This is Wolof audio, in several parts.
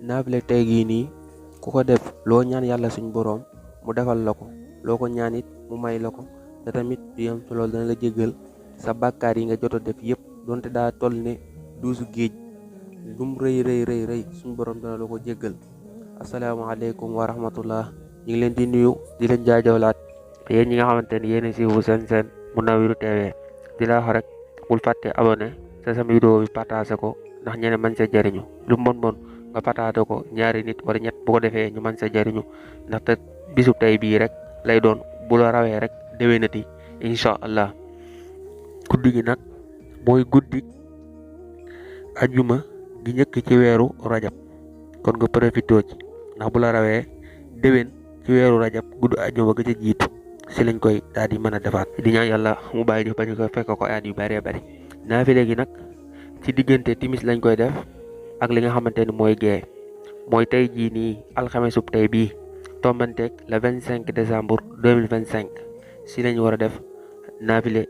naafile tey gii nii ku ko def loo ñaan yàlla suñ boroom mu defal la ko loo ko ñaan it mu may la ko te tamit du yem ci loolu dana la jéggal sa bàkkaar yi nga jot a def yépp donte daa toll ne duusu géej lum rëy rëy suñ boroom dana la ko jéggal. asalaamaaleykum wa rahmatullah, ñu ngi leen di nuyu di leen jaajëfalaat yéen ñi nga xamante ni yéen a siiwu seen Mounawirou TV di la wax rek bul fàtte abonné sa sama vidéo bi partagé ko ndax ñeneen mën sa jariñu lu mu bon nga partagé ko ñaari nit wala ñett bu ko defee ñu mën sa jariñu ndaxte bisu tey bii rek lay doon bu la rawee rek déwénati incha allah. guddi gi nag mooy guddi ajuma gi njëkk ci weeru rajab kon nga profité ci ndax bu la rawee déwén ci weeru rajab guddi ajuma ga ca jiitu si lañ koy daal di mën a defaat di ñaan yàlla mu bàyyi ñu bañ ko fekk ko at yu bëree bëri. naafile gi nag ci diggante timis lañ koy def ak li nga xamante ni mooy gee mooy tey jii nii alxamesub tey bii tombanteeg le 25 décembre 2025 si lañ war a def naafile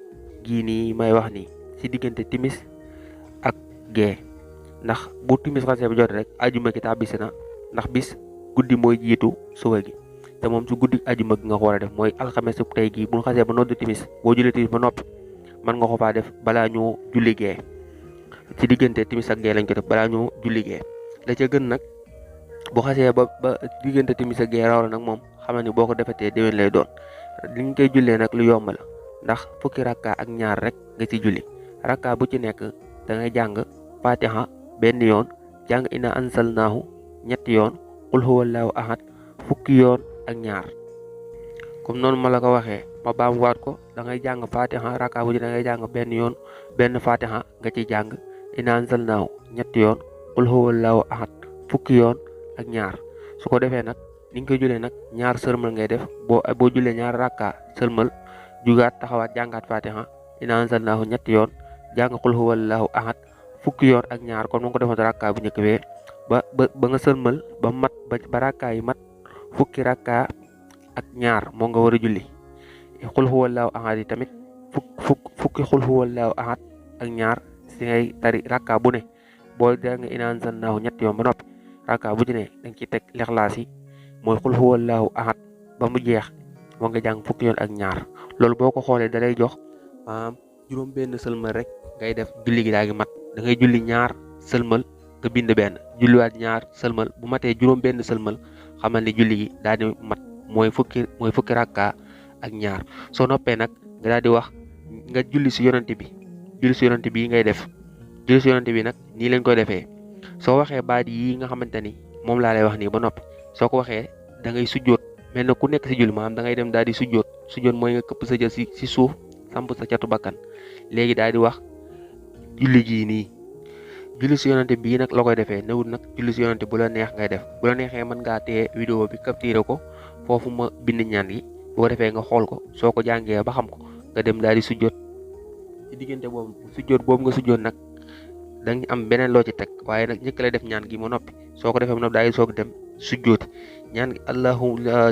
gii nii may wax nii si diggante timis ak gee ndax bu timis xasee bi jot rek ajuma gi tàbbisi na ndax bis guddi mooy jiitu suba gi te moom su guddi ajuma gi nga ko war a def mooy alxames tey gii bu xasee ba noddu timis boo jullee timis ba noppi mën nga ko faa def balaa ñu julli gee ci diggante timis ak gee lañ ko def balaa ñu julli gee la ca gën nag bu xasee ba diggante timis ak gee raw la nag moom xam ni boo ko defetee déwén lay doon li ñu koy jullee nag lu yomb la ndax fukki rakka ak ñaar rek nga ci julli rakka bu ci nekk da ngay jàng fatiha benn yoon jàng ina ansalnaahu ñetti yoon qul huwallahu ahad fukki yoon ak ñaar comme noonu ma la ko waxee ma baamuwaat ko da ngay jàng fatiha rakka bu ci da ngay jàng benn yoon benn fatiha nga ci jàng ina ansalnaahu ñetti yoon qul huwallahu ahad fukki yoon ak ñaar su ko defee nag ni nga koy jullee nag ñaar sërmal ngay def boo jullee ñaar rakka sërmal jugaat taxawaat jàngaat fatiha ina ansalnaahu ñetti yoon jàng qul huwallahu ahad fukki yoon ak ñaar kon mu ko defoon rakka bu njëkk bee ba nga sërmal ba mat ba rakka yi mat fukki rakka ak ñaar moo nga war a julli qul huwallahu ahad yi tamit fukki qul huwallahu ahad ak ñaar si ngay tari rakka bu ne boo jàng ina ansalnaahu ñetti yoon ba noppi rakka bu ci ne danga ci teg lixlaas yi mooy qul huwallahu ahad ba mu jeex moo nga jàng fukki yoon ak ñaar loolu boo ko xoolee da lay jox maanaam juróom benn sëlmal rek ngay def julli gi daa ngi mat da ngay julli ñaar sëlmal nga bind benn julliwaat ñaar sëlmal bu matee juróom benn sëlmal xamal ni julli gi daal di mat mooy fukki rakka ak ñaar soo noppee nag nga daal di wax nga julli si yonante bi ngay def julli si yonante bi nag nii lañ koy defee soo waxee baat yi nga xamante ni moom laa lay wax nii ba noppi soo ko waxee da ngay sujjoot mel na ku nekk si julli maanaam da ngay dem daal di sujjoot mooy nga këpp sa jël si suuf samp sa catu bakkan léegi daal di wax julli gii nii julli si yonante bii nag la koy defee newul nag julli si yonante bu la neex ngay def bu la neexee mën ngaa téye vidéo bi capturé ko foofu ma bind ñaan gi bu ko defee nga xool ko soo ko jàngee ba xam ko nga dem daal di sujjoot ci diggante boobu nga sujjoot nag danga am beneen loo ci teg waaye nag njëkk lay def ñaan gi ma noppi soo ko defee ma noppi daal di soog dem sujjooti ñaan gi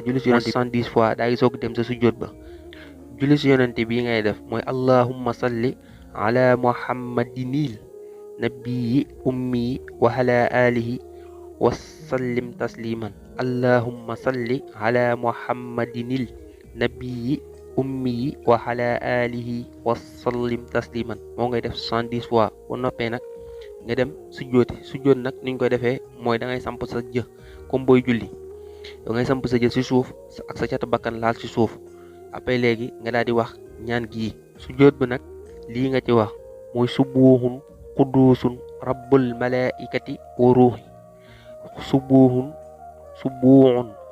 julli si yonante 70 fois daal di soog dem sa sujjoot ba julli si yonante bii ngay def mooy allahumma salli ala muhammadinil nabiyyi ummi wa ala alihi wa sallim tasliman allahumma salli ala muhammadinil nabiyyi ummi wa ala alihi wa sallim tasliman moo ngay def 70 fois ba noppee nag nga dem sujjoot nag ni ñu koy defee mooy da ngay samp sa jë comme booy julli da ngay samp sa jë si suuf ak sa catu bakkan laal si suuf après léegi nga daal di wax ñaan gii sujjoot bi nag lii nga ci wax mooy subuhun qudusun rabbul malaikati wa ruuhi subuhun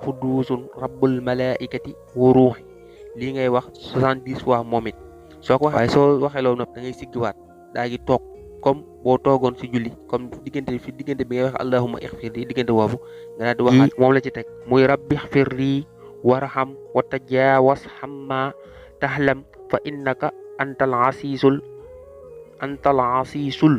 qudusun rabbul malaikati wa ruuhi lii ngay wax 70 fois moom it soo ko waxee waaye soo waxee loolu nag da ngay siggiwaat daa ngi toog comme boo toogoon si julli comme diggante bi ngay wax allahumma ixfir li diggante boobu nga daal di waxaat moom la ci teg muy rabbi ixfir li warham wa tajaawas hamma tahlam fa innaka antal asiisul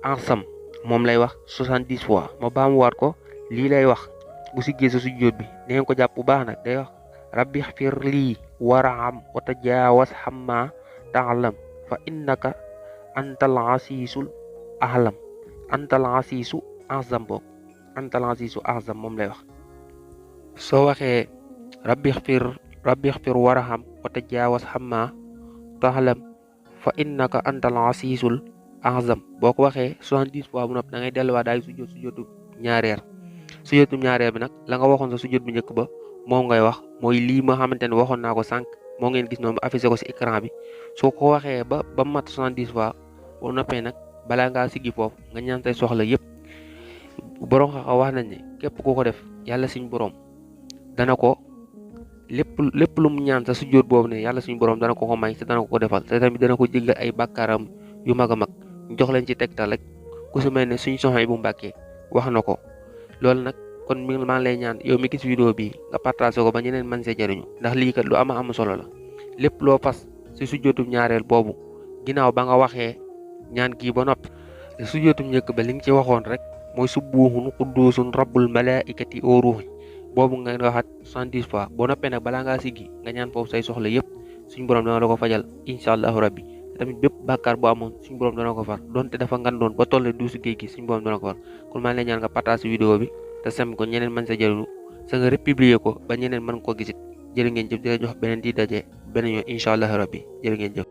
ansam moom lay wax 70 fois ma baamuwaat ko lii lay wax bu siggee sa sujjóot bi da ngeen ko jàpp bu baax nag day wax rabbi xfir lii warham wa tajaawas hamma tahlam fa innaka antal asiisul ahlam antal asiisu ansam boog antal azizu azam moom lay wax. soo waxee rabbi xfir waraham wa tajaawaz xamma taxlam fa innaka antal azizul azam boo ko waxee 70 fois bu nopp da ngay delluwaat daay sujjóotu ñaareel bi nag la nga waxoon sa sujjóot bu njëkk ba moom ngay wax mooy lii ma xamante ne waxoon naa ko sànq moo ngeen gis noonu affiché ko si écran bi soo ko waxee ba mat 70 fois boo noppee nag balaa ngaa siggi foofu nga ñaan say soxla yëpp borom xam wax nañ ne képp ku ko def yàlla suñu borom dana ko lépp lu mu ñaan sa sujjóot boobu ne yàlla suñu borom dana ko ko may te dana ko defal te tamit dana ko jéggal ay bàkkaaram yu mag a mag jox leen ci tegtal rek ku su mel ne suñu soxna yi bu Mbàkke wax na ko loolu nag kon maa ngi lay ñaan yow mi gis vidéo bi nga partagé ko ba ñeneen mën see jariñu ndax lii kat lu am solo la lépp loo fas si sujjóotum ñaareel boobu ginnaaw ba nga waxee ñaan kii ba noppi sujjóotum njëkk ba li nga ci waxoon rek mooy subbuhun quddusun rabbul malaikati wa ruuhi boobu nga waxaat 70 fois boo noppee nag balaa ngaa siggi nga ñaan foofu say soxla yëpp suñu borom dana la ko fajal incha allahu rabbi tamit bépp bàkkaar bu amoon suñu borom dana ko far donte dafa ngandoon ba toll duusi géej gi suñu borom dana ko far kon maa ngi lay ñaan nga partage vidéo bi te sem ko ñeneen mën sa jëriñu sa nga republier ko ba ñeneen mën ko gisit jërë ngeen jëf di la jox beneen di daje beneen yoon incha allahu rabbi jërë ngeen jëf